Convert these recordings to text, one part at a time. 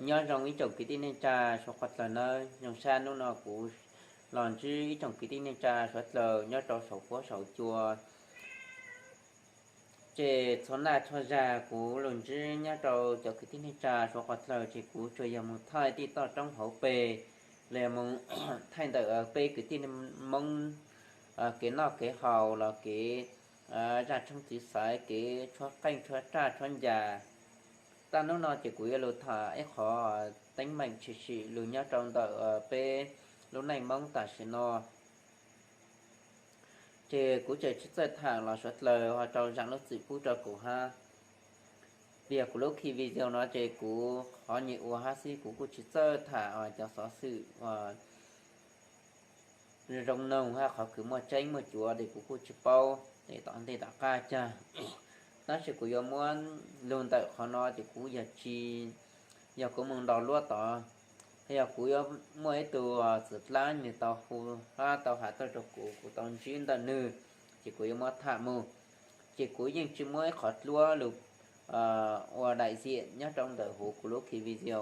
Nyob zoo ib tsoom kwv tij neej tsa suav qhov dlawg nawb. Zoo sab hnub no kuv los ntsib ib tsoom kwv tij neej tsa suav dlawg nyob rau saum huab saum cua. Ces txhua naj txhua zag kuv los ntsib nyob rau cov kwv tij neej tsa suav qhov dlawg ces kuv tsuas yog mus thaij tij toj roob hauv pes, los yog mus thaij ntawm peb kwv tij Hmoob kev noj kev haus los kev zaj tshoob txiv xaiv, kev tshuab qeej tshuab raj tshuab ncas. Tag hnub no ces kuv yuav lug tham ib qhov teeb meem tshwm sim lug nyob rau ntawm peb lub neej Hmoob tam sim no. Ces kuv tseem tsis txawj tham los suav dlawg ho rau zaam lub txim pub rau kuv hab. Vim yog kuv lub khi video no ces kuv qhov nyem ua hab xwb, kuv kuj tsis txawj tham cov xov xwm uas zoo noog hab qhov kws muaj tseeb muaj cuav ces kuv kuj tsis paub es tom ntej tom qab cag. Tab sis kuv yuav muab lug ntawm qhov no ces kuv yog tsis, yog kuv mus ntaus luab tod, yog kuv yuav muaj ib tug txiv dlaab nws tau hu hab tau has tuaj rau kuv, kuv tau ntsib ntawm nws, ces kuv yuav muab tham mus. Ces kuv yeej tsis muab ib qhov dluab lug ua daim ziam nyob rau ntawm huv kuv lub khi video.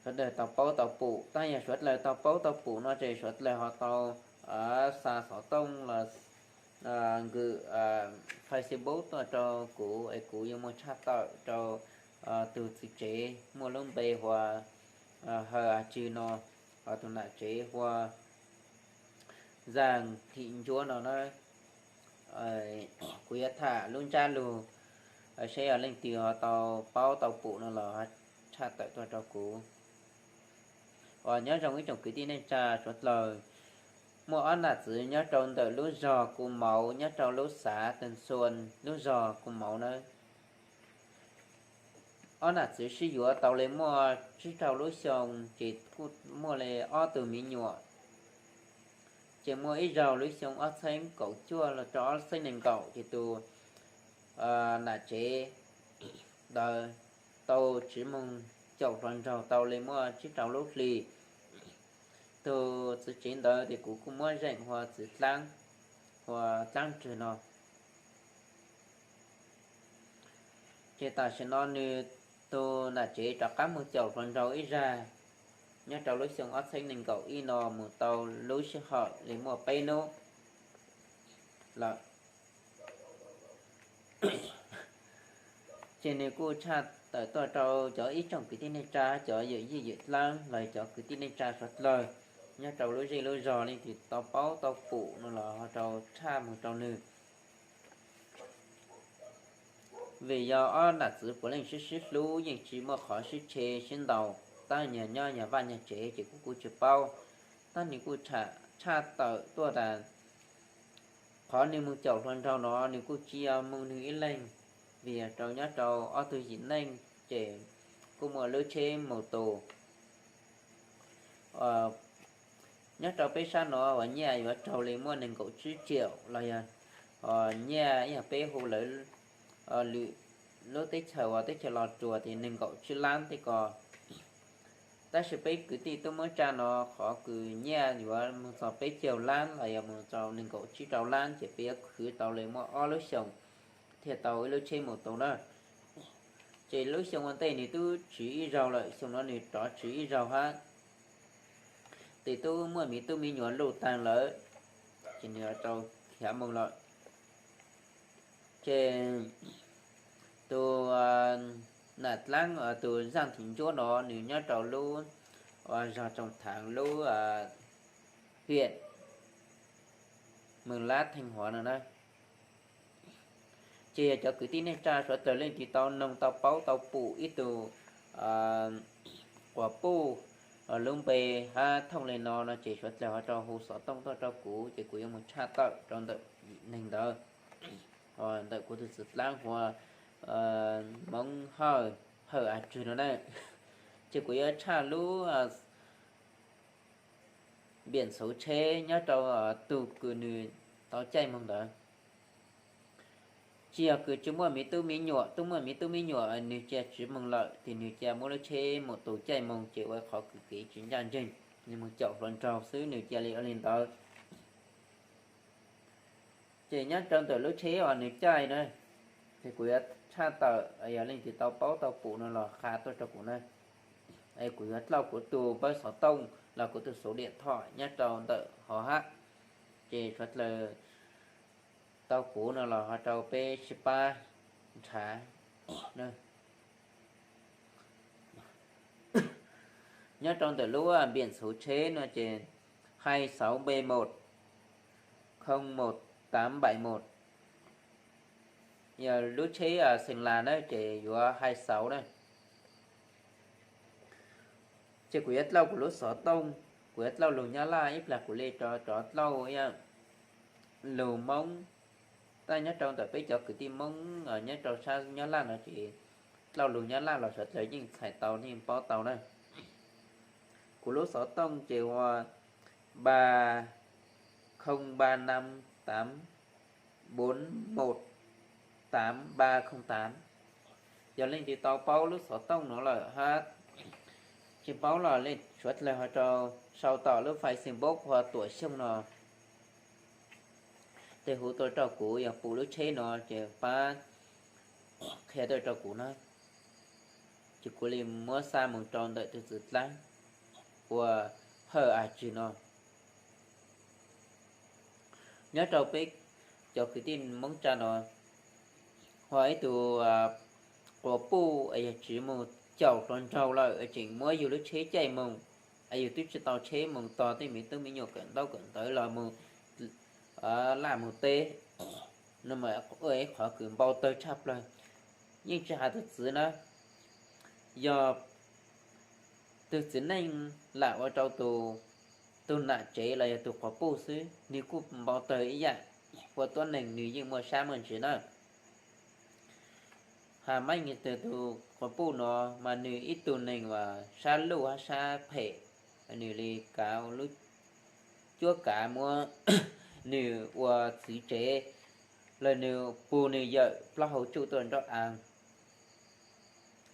Suav dlawg tau paub tau pum, tab yog suav dlawg tau paub tau pum no ces suav dlawg ho tau xa xov tooj los nkws Facebook tuaj rau kuv es kuv yuav muab tshaj tawm rau tug txiv tsev muaj lub npe hu ua Hawj As Tswg no, ho tug nam tsev hu ua Zaj Thim Ntsuab no na. Kuv yuav tham lub ntsab lug saib yog leej twg ho tau paub tau pum no los tshaj tawm tuaj rau kuv. Uas nyob zoo ib tsoom kwv tij neej tsa suav dlawg, muaj ob nam txwv nyob rau ntawm lub zog Ku Mauv nyob rau lub xav Tag Xua, lub zog Ku Mauv na. Ob nam txwv sib yuav tau li muaj tsib rau lub xyoo ces kuj muaj li ob tug me nyuam. Ces muaj ib zaug lub xyoo ob txheeb kaum cuaj los rau ob txheeb nees nkaum ces tus nam tsev ntawd tau tsiv moog caum hluas nraug tau li muaj tsib rau lub hli. Tus txiv tsev ntawd ces kuv kuj muab zeem hu ua txiv dlaab, hu ua Dlaab Rwg no. Ces tam sim no nws tus nam tsev rov qab moog caum hluas nraug ib zag nyob rau lub xyoo ob txheeb nees nkaum ib no mus tau lub sij hawm li muaj peb hnub lawm. Ces nws kuj tshaj tawm tuaj rau cov ib tsoom kwv tij neej tsa, cov yawm yij yawm dlaab los cov kwv tij neej tsa suav dlawg nyob rau lub zej lub zog, leej twg tau paub tau pum no los ho rau tshaj moog rau nws. Vim yog ob nam txwv puav leej sib sib hlub, yeej tsis muaj qhov sib tshe sib ntaus, tab yog nyob yog vaj yog tsev ces kuv kuj tsis paub. Tab nws kuj tshaj tawm tuaj tas qhov nws moog caum hluas nraug no nws kuj tsis yog moog nws ib leeg, vim yog rau nyob rau ob tug yim neej ces kuj muaj lub tsheb mus tus. Nyob rau peb sab no uas nyiaj yuav raug li muaj nees nkaum tsib tsiaum los yog nyiaj yog peb hu lawv lwm lub teb chaws uas teb chaws Los Tsuas ces nees nkaum tsib lab tej ko. Tab sis peb kwv tij tub muab tsa no qhov kws nyiaj yuav moog txog peb caug lab los yog moog txog nees nkaum tsib rau lab ces peb yuav khwv tau li muaj ob lub xyoos thiaj tau ib lub tsheb mus tus na. Ces lub xyoo ua ntej nws twb tsiv ib zaug lawm, xyoo no nws rov tsiv ib zaug hab. Ces twb muaj miv tub miv nyuam luj taag lawm, ces nws rau khiav moog lawm. Ces tus nam dlaab, tus Zaj Thim Ntsuab no nws nyob rau lub zog Tsoos Thaav lub hiam Mws Lab Theej Huav no na. Ces yog cov kwv tij neej tsa suav dlawg leej twg tau noog tau paub tau pum ib tug quas puj lub npe hab thooj li no no ces suav dlawg ho rau hu xov tooj tuaj rau kuv ces kuv yuav mus tshaj tawm rau ntawm neeg ntawd, ntawm kuv tus txiv dlaab hu ua Moob Hawj, Hawj A Tswg no na. Ces kuv yuav tshaj lub npiam ntxhuv tsheb nyob rau tug kws nws tau caij moog ntawd. Tsis yog kws tsis muaj miv tub miv nyuam, tub muaj miv tub miv nyuam nws cia tsiv moog lawm ces nws cia muab lub tsheb mus tus caij moog ces ua qhov kws kev tsis ncaj nceeg, nws moog caum hluas nraug xwb nws cia li ua li ntawd. Ces nyob rau ntawm lub tsheb uas nws caij na, Ces kuv yuav tshaj tawm, yog leej twg tau paub tau pum no los qha tuaj rau kuv na. Kuv yuav tlaug kuv tus npawb xov tooj los kuv tus xuv diam thom nyob rau ntawm hov hab, ces suav dlawg tau kuv no los ho rau peb sib pab nrhav. Nyob rau ntawm lub npiam xuv tsheb no ces hai sáu B một không một tám bảy một. Yog lub tsheb xees las na ces yuav hai sáu na. Ces kuv yuav tlaug kuv lub xov tooj, kuv yuav tlaug lug Nyab Laj ib plag kuv li rov rov tlaug lug Moob. Tab nyob rau ntawm peb cov kwv tij Moob nyob rau sab Nyab Laj no ces tlaug lug Nyab Laj los suav dlawg yeej txhais tau yeej paub tau na. Kuv lub xov tooj ces ua ba không ba năm tám bốn một tám ba không tám. Yog leej twg tau paub lub xov tooj no lawm hab tsis paub los suav dlawg ho rau sau tom lub Facebook hu ua Tuam Xyooj no, tes hu tuaj rau kuv, yog pum lub tsheb no ces pab qhia tuaj rau kuv na, ces kuv li muab xa mus rau ntawm tug txwv dlaab ua Hawj A Tswg no. Nyob rau peb cov kwv tij Moob tsa no, ho ib tug quas puj yog tsis mus caum hluas nraug lawm tseem muab yug lub tsheb caij mus, yug twb tsis tau tsheb mus tog tej me tub me nyuam kawm ntaub kawm ntawv los mus laj mus teb, no mas ua ib qhov kws npau tawg tshaj plawg. Yeej tsis has tug txwv na, yog tug txiv neej lam ua rau tug nam tsev los yog tug quas puj xwb nwg kuj npau tawg ib yam, ua tuab neeg nwg yeej muaj sab muaj ntsws na. Has meej tug quas puj no mas nwg ib tug neeg uas sab luj hab sab phem, nwg li kav lub cuab kav muab nwg ua txiv tsev, los nwg pug nwg yawm plaub hau tsuj tuaj nraub a.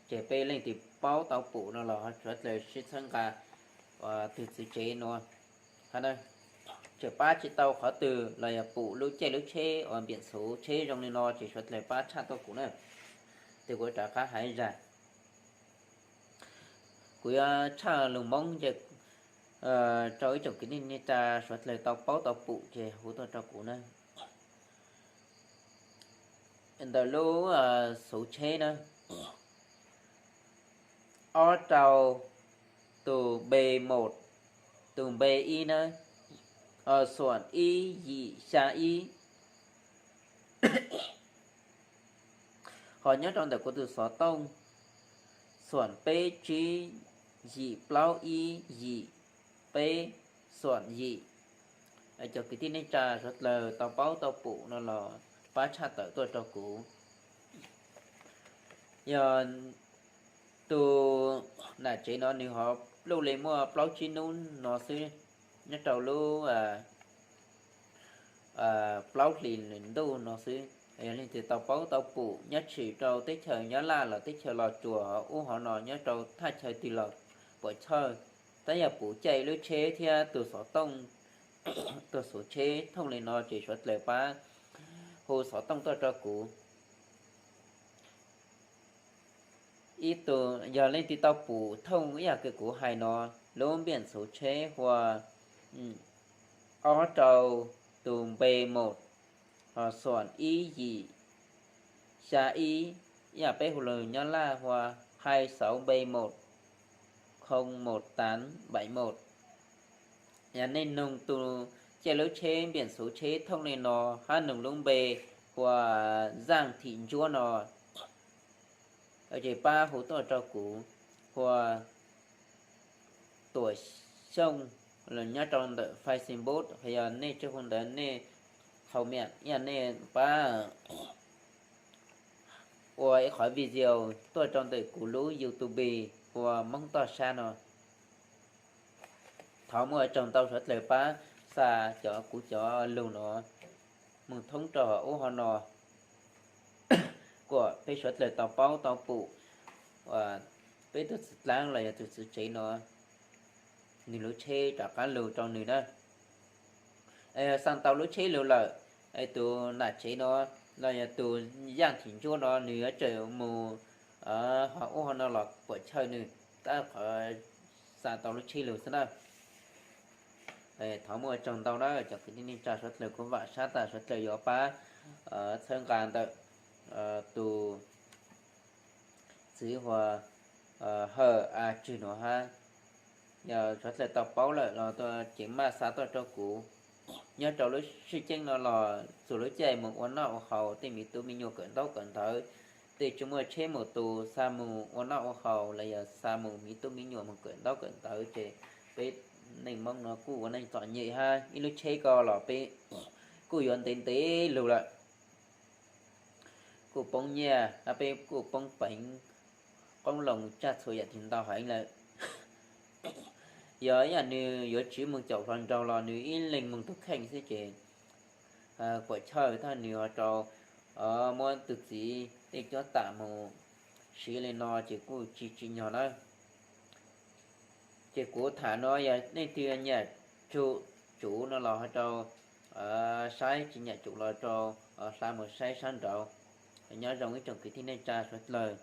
Ces peb leej twg paub tau pum no los suav dlawg sib txhawb nqa tug txiv tsev no. Tseem pab tsis tau qhov twg los yog pum lub caij lub tsheb uas npiam xuv tsheb zoo li no ces suav dlawg pab tshaj tuaj kuv na. Tes kuv rov qab hais zag, kuv yuav tshaj lug Moob ces rau ib tsoom kwv tij neej tsa suav dlawg tau paub tau pum ces hu tuaj rau kuv na. Ntawm lub xuv tsheb na, ob rau tus B một, tus B ib na, xuam ib yim xya ib. Ho nyob rau ntawm kuv tus xov tooj, xuam peb tsib yim plaub ib yim peb xuam yim. Cov kwv tij neej tsa suav dlawg tau paub tau pum no los pab tshaj tawm tuaj rau kuv. Yog tus nam tsev no nws ho luj li muaj plaub tsib hnub no xwb, nyob rau lub plaub hlis ntuj no xwb. Yog leej twg tau paub tau pum nyob tshwm rau teb chaws Nyab Laj los teb chaws Los Tsuas ub hov no nyob rau thaj chaw twg los puam chawj, tab yog puv caij lub tsheb thiab tus xov tooj, tus xuv tsheb thooj li no ces suav dlawg pab hu xov tooj tuaj rau kuv. Ib tug yog leej twg tau pum thooj ib yam kws kuv hais no, lub npiam xuv tsheb hu ua ob rau tus B một, ho xuam ib yim xya ib, ib yam peb hu lug Nyab Laj hu ua hai sáu B một không một tám bảy một. Yog nej nug tus caij lub tsheb npiam xuv tsheb thooj li no hab nug lub npe hu ua Zaaj Thim Ntsuab no, ces pab hu tuaj rau kuv, hu ua Tuam Xyooj los nyob rau ntawm Facebook, yog nej tsis hu ntawd nej qhau miam ib yam nej pab ua ib qhov video tuaj rau ntawm kuv lub YouTube hu ua Moob Toj Sab no. Thov muaj tsaug ntau suav dlawg pab xa cov kuv cov lug no mus thoob rau ub hov no, kom peb suav dlawg tau paub tau pum peb tug txiv dlaab los yog tug txiv tsev no, nws lub tsheb rov qab lug rau nws na. Xa tau lub tsheb lug lawm, tus nam tsev no los yog tus yaj thim ntsuab no nws yuav tseem mus ho ub ho no los puam chawj nws, tab qhov xa tau lub tsheb lug xwb na. Thov muaj tsaug ntau na cov kwv tij neej tsa suav dlawg, kuv vam sab tas suav dlawg yuav pab txhawb nqa ntawm tus txiv huas Hawm A Tswg no hab. Yog suav dlawg tau paub lawm los tuaj ceev maj xa tuaj rau kuv. Nyob rau lub sij ceeb no los txhua lub caij mus ua noj ua haus, tej miv tub miv nyuam kawm ntaub kawm ntawv, tej tsis muaj tsheb mus tus xa mus ua noj ua haus los yog xa mus miv tub miv nyuam mus kawm ntaub kawm ntawv ces peb neej Moob no kuj ua neej txom nyem hab, ib lub tsheb ko los peb kuj yuav ntev ntev lug lawm, kuj poob nyiaj hab peb kuj poob peev, qoob loo tsaj txhua yam tsis ntau heev lawm. Yog ib yam nws yuav tsiv mus caum hluas nraug los nws ib leeg mus tug kheej xwb ces puam chawj, thaum nws ho rau muab tug txiv tej cuab tam mus siv li no ces kuj tsis tsim nyog na. Ces kuv tham no yog leej twg nyiam tsum, tsum no los ho rau saib, tsis nyiam tsum los rau hla mus saib sab nraud. Nyob zoo ib tsoom kwv tij neej tsa suav dlawg,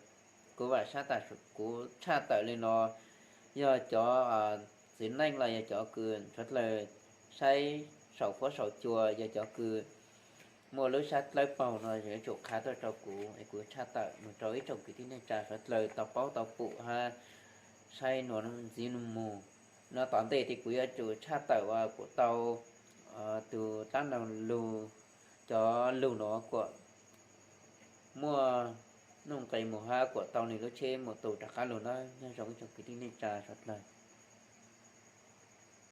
kuv vam sab tas kuv tshaj tawm li no, yog cov txiv neej los yog cov kws suav dlawg saib saum fuab saum cua, yog cov kws muaj lub sab dlawb paug no yuav tsum qha tuaj rau kuv es kuv tshaj tawm mus rau ib tsoom kwv tij neej tsa suav dlawg tau paub tau pum hab saib nua ntxiv nua mus. No tom ntej ces kuv yuav tsum tshaj tawm uas kuam tau tus tab nag lug, cov lug no kuam muaj nuj nqes mus hab kuam tau nws lub tsheb mus tus rov qab lug na. Nyob zoo ib tsoom kwv tij neej tsa suav dlawg.